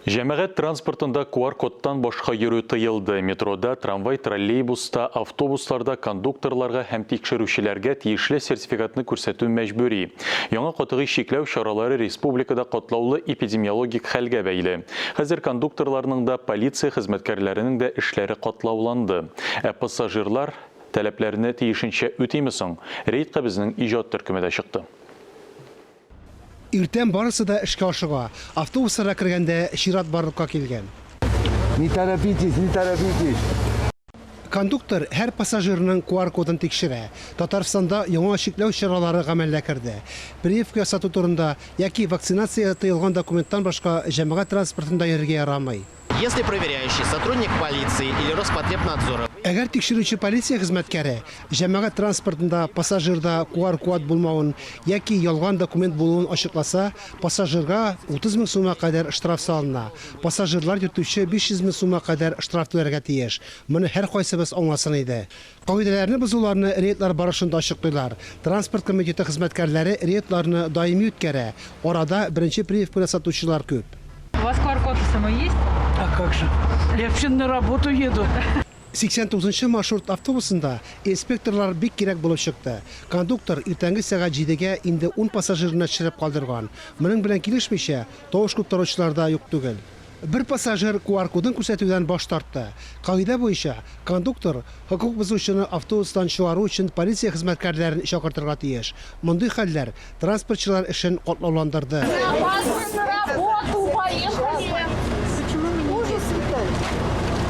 Җәмәгать транспортында QR-кодтан башка йөрү тыелды. Метрода, трамвай, троллейбуста, автобусларда кондукторларга һәм тикшерүчеләргә тиешле сертификатны күрсәтү мәҗбүри. Яңа катгый чикләү чаралары республикада катлаулы эпидемиологик хәлгә бәйле. Хәзер кондукторларның да, полиция хезмәткәрләренең дә эшләре катлауланды. Ә пассажирлар таләпләрне тиешенчә үтиме соң? Рейдка безнең иҗат төркеме дә чыкты. Иртән барысы да эшкә ашыга. Автобусларга кергәндә чират барлыкка килгән. Не торопитесь, не торопитесь. Кондуктор һәр пассажирның QR-кодын тикшерә. Татарстанда яңа чикләү чаралары гамәлгә керде. Прививка ясату турында яки вакцинация тыелган документтан башка җәмәгать транспортында йөрергә ярамый. Если проверяющий сотрудник полиции или Роспотребнадзора. Әгәр тикшерүче полиция хезмәткәре җәмәгать транспортында пассажирда QR-код булмавын яки ялган документ булуын ачыкласа, пассажирга 30 мең сумга кадәр штраф салына. Пассажирлар йөртүче 500 мең сумга кадәр штраф түләргә тиеш. Моны һәркайсыбыз аңласын иде. Кагыйдәләрне бозуларны рейдлар барышында ачыклыйлар. Транспорт комитеты хезмәткәрләре рейдларны даими үткәрә. Арада беренче прививканы ясатучылар күп. У вас QR-код у самой есть? А как же? Я вообще на работу еду. 89 нчы маршрут автобусында инспекторлар бик кирәк булып чыкты. Кондуктор иртәнге сәгать җидегә инде ун пассажирны төшереп калдырган. Моның белән килешмичә, тавыш куптаручылар да юк түгел. Бер пассажир QR-кодын күрсәтүдән баш тартты. Кагыйдә буенча, кондуктор хокук бозучыны автобустан чыгару өчен полиция хезмәткәрләрен чакыртырга тиеш. Мондый хәлләр транспортчылар эшен катлауландырды.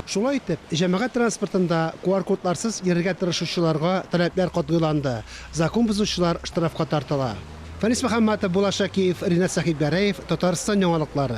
Шулай итеп, җәмәгать транспортында QR-кодларсыз йөрергә тырышучыларга таләпләр катгыйланды, закон бозучылар штрафка тартыла. Фәнис Мөхәммәтов, Булат Шакиев, Ринат Сәхибгәрәев, Татарстан яңалыклары.